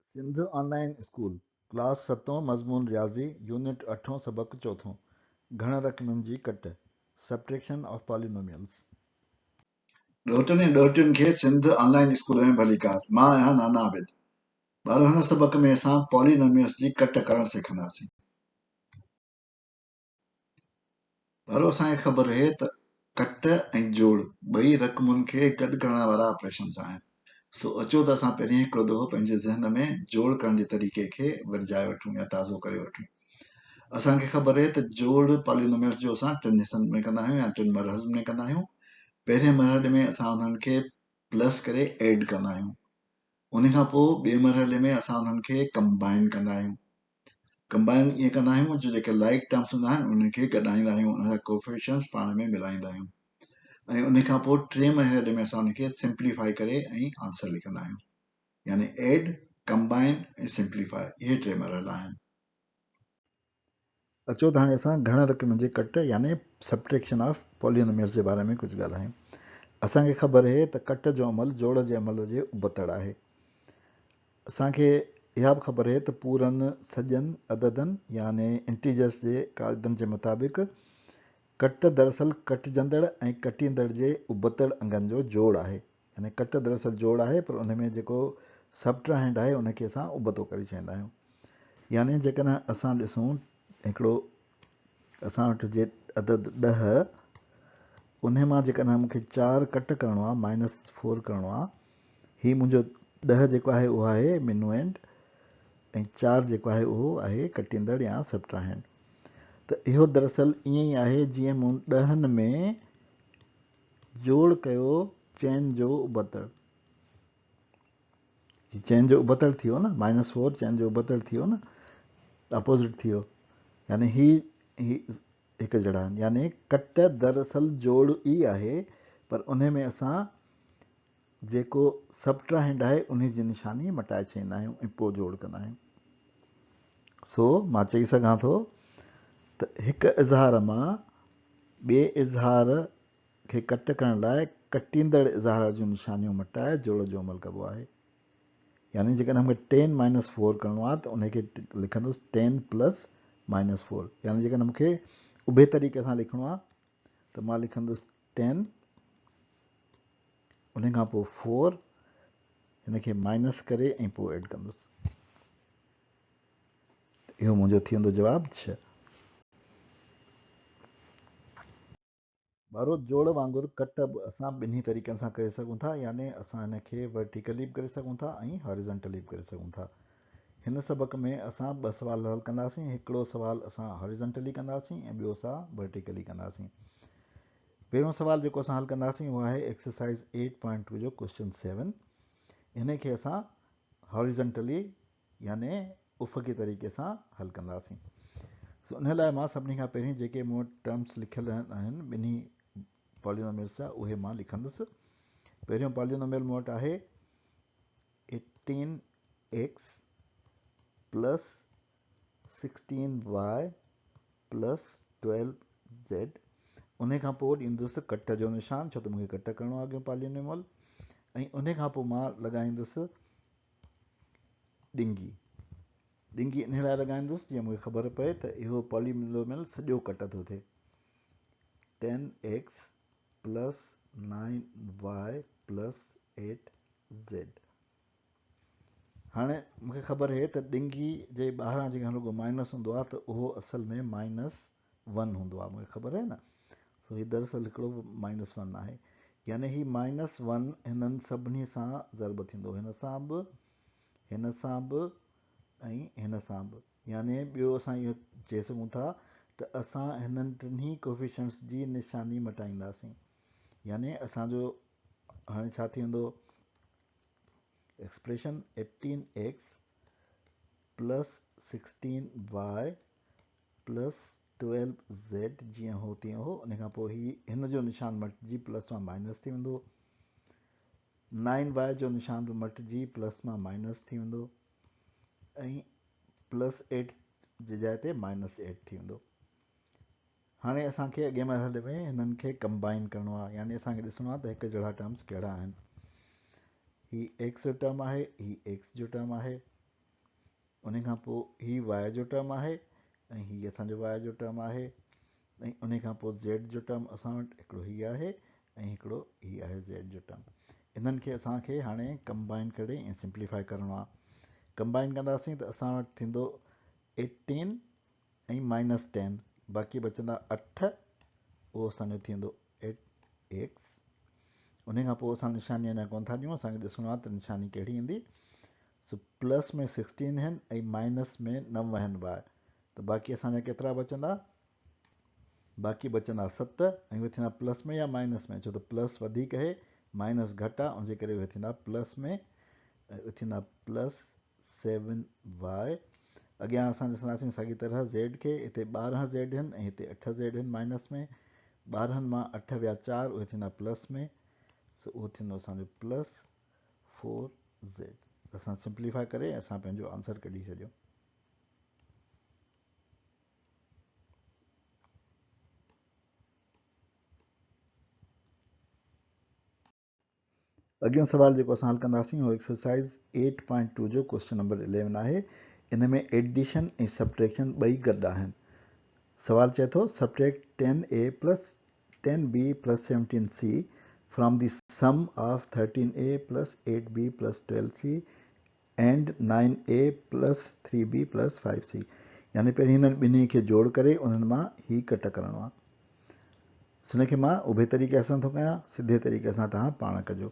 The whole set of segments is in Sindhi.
سنڌ آن لائين اسڪول، ڪلاس ستون، مضمون رياضي، يونٽ اٺون، سبق چوٿون، گهڻ رقمين جي ڪٽ، Subtraction of Polynomials. ڏوهٽن ۽ ڏوهٽين کي سنڌ آن لائين اسڪول ۾ ڀليڪار. مان آهيان نانا عابد. ٻارو هن سبق ۾ اسان پولينوميلز جي ڪٽ ڪرڻ سکنداسين. ٻارو اسان کي خبر اهي ته ڪٽ ۽ جوڙ ٻئي رقمن کي گڏ ڪرڻ وارا آپريشنز آهن. سو اچو ته اسان پهرين هڪڙو دفعو پنهنجي ذهن ۾ جوڙ ڪرڻ جي طريقي کي ورجائي وٺون يا تازو ڪري وٺون. اسان کي خبر اهي ته جوڙ پالينوميلز جو اسان ٽن حصن ۾ ڪندا آهيون يا ٽن مرحلن ۾ ڪندا آهيون. پهرين مرحلي ۾ اسان انهن کي پلس ڪري ايڊ ڪندا آهيون. ان کان پوء ٻئي مرحلي ۾ اسان انهن کي ڪمبائن ڪندا آهيون. ڪمبائن ائين ڪندا آهيون جو جيڪي لائيڪ ٽرمس هوندا آهن انهن کي گڏائيندا آهيون انهن جا ڪوفيشنس پاڻ ۾ ملائيندا آهيون ۽ ان کان پوء ٽئين مرحلي ۾ اسان ان کي سمپليفائي ڪري ۽ آنسر لکندا آهيون يعني ايڊ، ڪمبائن ۽ سمپليفائي اهي ٽي مرحلا آهن. اچو ته هاڻي اسان گهڻ رقمن جي ڪٽ يعني Subtraction of Polynomials جي باري ۾ ڪجهه ڳالهايون. اسان کي خبر اهي ته ڪٽ جو عمل جوڙ جي عمل جي ابتڙ آهي. اسان کي اها به خبر اهي ته پورن سڄن عددن يعني Integers جي قاعدن جي مطابق ڪٽ دراصل ڪٽجندڙ ۽ ڪٽيندڙ جي ابتڙ انگن جو جوڙ آهي. يعني ڪٽ دراصل جوڙ آهي پر ان ۾ جيڪو سبٽراهينڊ آهي ان کي اسان ابتو ڪري ڇڏيندا آهيون. يعني جيڪڏهن اسان ڏسون هڪڙو اسان وٽ هجي عدد 10 ان مان جيڪڏهن مون کي 4 ڪٽ ڪرڻو آهي مائنس 4 ڪرڻو آهي هي منهنجو 10 جيڪو آهي اهو آهي منوئنڊ ۽ 4 جيڪو آهي اهو آهي ڪٽيندڙ يا سبٽراهينڊ ته اهو دراصل ائين ئي آهي جيئن مون ڏهن ۾ جوڙ ڪيو چين جو ابتڙ. هي چين جو ابتڙ ٿي ويو نه مائنس فور چين جو ابتڙ ٿي ويو نه اپوزٽ ٿي ويو يعني هي هي هڪ جهڙا آهن يعني ڪٽ دراصل جوڙ ئي آهي پر ان ۾ اسان جيڪو سبٽراهينڊ آهي ان جي نشاني مٽائي ڇڏيندا آهيون ۽ پوء جوڙ ڪندا آهيون سو مان چئي سگهان ٿو ته هڪ اظهار مان ٻئي اظهار کي ڪٽ ڪرڻ لاء ڪٽيندڙ اظهار جون نشانيون مٽائي جوڙ جو عمل ڪبو آهي. يعني جيڪڏهن مون کي ٽين مائنس فور ڪرڻو آهي ته ان کي لکندس ٽين پلس مائنس فور. يعني جيڪڏهن مون کي اڀي طريقي سان لکڻو آهي ته مان لکندس ٽين ان کان پوء فور هن کي مائنس ڪري ۽ پوء ايڊ ڪندس. اهو منهنجو ٿي ويندو جواب ڇهه. ٻارو جوڙ وانگر ڪٽ به اسان ٻنهي طريقن سان ڪري سگهون ٿا يعني اسان هن کي ورٽيڪلي به ڪري سگهون ٿا ۽ هاريزنٽلي به ڪري سگهون ٿا. هن سبق ۾ اسان ٻه سوال حل ڪنداسين هڪڙو سوال اسان هاريزنٽلي ڪنداسين ۽ ٻيو اسان ورٽيڪلي ڪنداسين. پهريون سوال جيڪو اسان حل ڪنداسين اهو آهي ايڪسرسائز ايٽ پوائنٽ ٽو جو ڪوئسچن سيون. هن کي اسان هاريزنٽلي يعني افقي طريقي سان حل ڪنداسين. سو ان لاء مان سڀني کان پهرين جيڪي مون وٽ ٽرمس لکيل آهن ٻنهي پالينوميلس جا اهي مان لکندس. پهريون پالينوميل مون وٽ آهي eighteen x plus sixteen y plus twelve z. ان کان پوء ڏيندس ڪٽ جو نشان ڇو ته مون کي ڪٽ ڪرڻو آهي اڳيون پالينوميل ۽ ان کان پوء مان لڳائيندس ڏنگي، ڏنگي انهيء لاء لڳائيندس جيئن مون کي خبر پئي ته اهو پولينوميل سڄو ڪٽ ٿو ٿئي. Ten x plus nine y plus eight z. هاڻي مون کي خبر اهي ته ڏنگي جي ٻاهران جيڪڏهن رڳو مائنس هوندو آهي ته اهو اصل ۾ مائنس ون هوندو آهي مون کي خبر آهي نه. سو هي دراصل هڪڙو مائنس ون آهي يعني هي مائنس ون هنن سڀني سان ضرب ٿيندو هن سان به هن سان به ۽ هن سان به يعني ٻيو اسان اهو چئي سگهون ٿا ته اسان هنن ٽنهي ڪوفيشنٽس جي نشاني مٽائينداسين يعني اسان جو هاڻي ڇا ٿي ويندو expression eighteen x plus sixteen y plus twelve z جيئن هو تيئن هو ان کان پوء هي هن جو نشان مٽجي پلس مان مائنس ٿي ويندو نائن واء جو نشان به مٽجي پلس مان مائنس ٿي ويندو ۽ پلس ايٽ جي جاء تي مائنس ايٽ ٿي ويندو هاڻي اسان کي اڳئين مرحلي ۾ هنن کي ڪمبائن ڪرڻو آهي يعني اسان کي ڏسڻو آهي ته هڪ جهڙا ٽرمس ڪهڙا آهن هي ايڪس جو ٽرم آهي هي ايڪس جو ٽرم آهي انهي کان پوء هي واء جو ٽرم آهي ۽ هي اسان جو واء جو ٽرم آهي ۽ انهي کان پوء زيڊ جو ٽرم اسان وٽ هڪڙو هي آهي ۽ هڪڙو هي آهي زيڊ جو ٽرم. انهن کي اسان کي هاڻي ڪمبائن ڪري ۽ سمپليفائي ڪرڻو آهي. ڪمبائن ڪنداسين ته اسان وٽ ٿيندو ايٽين ۽ مائنس ٽين، باقي بچندا اٺ، اهو اسان جو ٿيندو ايٽ ايڪس. انهي کان پوء اسان نشاني اڃا ڪونه ٿا ڏيون، اسان کي ڏسڻو آهي ته نشاني ڪهڙي ايندي. سو پلس ۾ سڪسٽين هن ۽ مائنس ۾ نو هن واء، ته باقي اسان جا ڪيترا بچندا؟ باقي بچندا ست ۽ اهي ٿيندا پلس ۾ يا مائنس ۾، ڇو ته پلس وڌيڪ اهي مائنس گهٽ آهي، ان جي ڪري اهي ٿيندا پلس ۾ ۽ اهي ٿيندا پلس سيون واء. اڳيان اسان ڏسنداسين ساڳي طرح زيڊ کي، هتي 12 زيڊ هن ۽ هتي اٺ زيڊ هن مائنس ۾، 12 مان اٺ ويا چار، اهي ٿيندا پلس ۾، سو اهو ٿيندو اسان جو پلس فور زيڊ. اسان سمپليفائي ڪري اسان پنهنجو آنسر ڪڍي ڇڏيو. اڳيون سوال جيڪو اسان حل ڪنداسين اهو ايڪسرسائز 8.2 جو ڪوئسچن نمبر 11 آهي. ان ۾ ايڊيشن ۽ سبٽريڪشن ٻئي گڏ آهن. سوال چئي ٿو subtract ten A plus ten B plus seventeen C from the sum of thirteen A plus eight B plus twelve C and nine A plus three B plus five C. يعني پهرين هنن ٻنهي کي جوڙ ڪري انهن مان هي ڪٽ ڪرڻو آهي. سو هن کي مان اڀي طريقي سان ٿو ڪيان، سڌي طريقي سان توهان پاڻ ڪجو.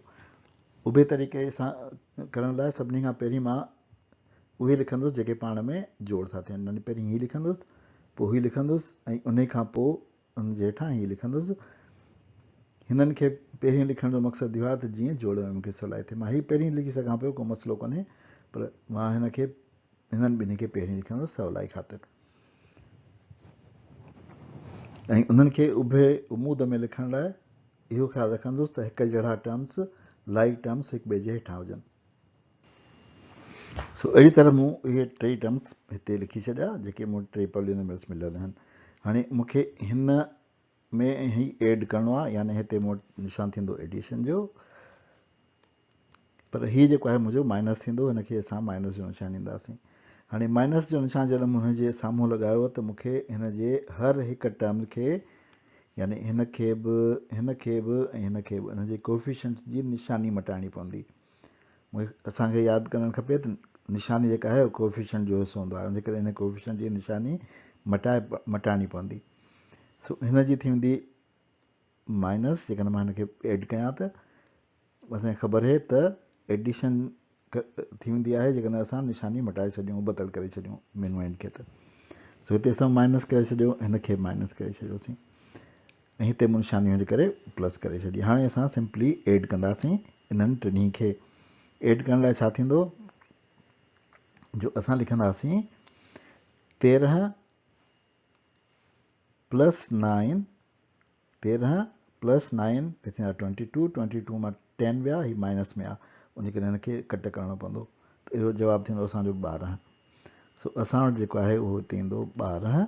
اڀي طريقي سان ڪرڻ لاء سڀني کان پهرين مان اهي لکندس جيڪي پاڻ ۾ جوڙ ٿا ٿين. يعني پهرين هي لکندس، پوء هي لکندس ۽ انهي کان پوء ان جي هيٺان هي لکندس. هنن کي پهرين لکڻ جو مقصد اهو آهي ته جيئن جوڙ ۾ مون کي سولائي ٿئي. مان هي پهرين لکي سگهان پيو، ڪو مسئلو ڪونهي، پر مان هن کي هنن ٻنهي کي پهرين لکندس سولائي خاطر. ۽ انهن کي اڀي عمود ۾ لکڻ لاء اهو خيال رکندس ته هڪ جهڙا ٽرمس، لائيڪ ٽرمس، هڪ ٻئي جي هيٺان هجن. سو اهڙي طرح مون اهي ٽئي ٽرمس هتي لکي ڇڏيا جيڪي مون وٽ ٽي پولينوميلس مليل آهن. هاڻي مون کي هن ۾ هي ايڊ ڪرڻو آهي، يعني هتي مون وٽ نشان ٿيندو ايڊيشن جو، پر هي جيڪو آهي منهنجو مائنس ٿيندو، هن کي اسان مائنس جو نشان ڏينداسين. هاڻي مائنس جو نشان جڏهن مون هن جي سامهون لڳايو ته مون کي هن جي هر هڪ ٽرم کي، يعني هن کي به، هن کي به ۽ هن کي به، انهن جي ڪوفيشنٽس جي نشاني مٽائڻي پوندي. اسان کي ياد ڪرڻ کپي ته نشاني جيڪا آهي اها ڪوفيشنٽ جو حصو هوندو آهي، ان ڪري ان ڪوفيشنٽ جي نشاني مٽائي مٽائڻي پوندي. سو هن جي ٿي ويندي مائنس، جيڪڏهن مان هن کي ايڊ ڪيان ته اسان کي خبر آهي ته ايڊيشن ٿي ويندي آهي جيڪڏهن اسان نشاني مٽائي ڇڏيون، بدل ڪري ڇڏيون مينوئنڊ کي ته. سو هتي اسان مائنس ڪري ڇڏيو، هن کي مائنس ڪري ڇڏيوسين ۽ هتي مون نشاني هن جي ڪري پلس ڪري ڇڏي. هاڻي اسان سمپلي ايڊ ڪنداسين انهن ٽنهي کي. ايڊ ڪرڻ لاء ڇا ٿيندو جو اسان لکنداسين 13 پلس نائن، 13 پلس نائن هي ٿيندا ٽوئنٽي ٽو، ٽوئنٽي ٽو مان ٽين ويا، هي مائنس ۾ آ، ان جي ڪري هن کي ڪٽ ڪرڻو پوندو ته اهو جواب ٿيندو اسان جو 12. سو اسان وٽ جيڪو آهي اهو هتي ايندو 12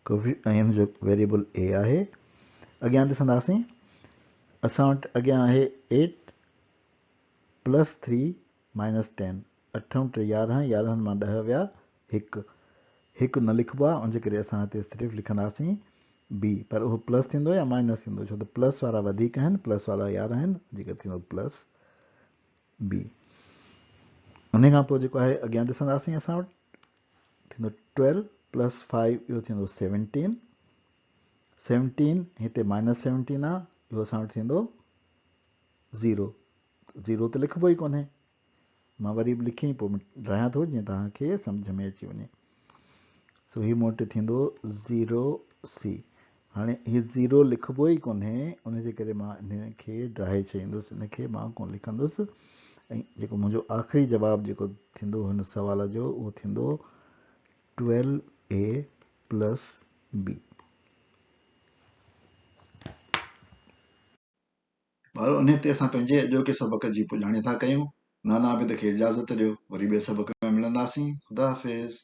ڪوفي ۽ ان جو ويريبل اي آهي. اڳيان ڏسنداسين اسان وٽ اڳيان آهي ايٽ پلس ٿري مائنس ٽين، اٺ ۽ ٽي 11، 11 مان ڏهه ويا هڪ، هڪ نه لکبو آهي ان جي ڪري اسان هتي صرف لکنداسين بي، پر اهو پلس ٿيندو يا مائنس ٿيندو، ڇو ته پلس وارا وڌيڪ آهن، پلس وارا 11 آهن، ان جي ڪري ٿيندو پلس بي. ان کان پوء جيڪو آهي اڳيان ڏسنداسين اسان وٽ ٿيندو ٽويلو پلس فائيو اهو ٿيندو سيونٽين، سيونٽين هتي مائنس سيونٽين آ، اهو اسان وٽ ٿيندو زيرو، زيرو ته لکبو ئي ڪونهي، مان وري به لکي پوء ڊاهيان ٿو جيئن توهان کي سمجهه ۾ اچي وڃي. سو هي مون وٽ ٿيندو زيرو سي. هاڻي هي زيرو لکبو ئي ڪونهي، ان جي ڪري مان ان کي ڊاهي ڇڏيندس، ان کي مان ڪونه لکندس ۽ جيڪو منهنجو آخري جواب جيڪو ٿيندو هن سوال جو اهو ٿيندو ٽويلو اي پلس بي. ٻارو انهي تي اسان پنهنجي اڄوڪي سبق جي پڄاڻي ٿا ڪيون. نانا عابد کي اجازت ڏيو، وري ٻئي سبق ۾ ملنداسين. خدا حافظ.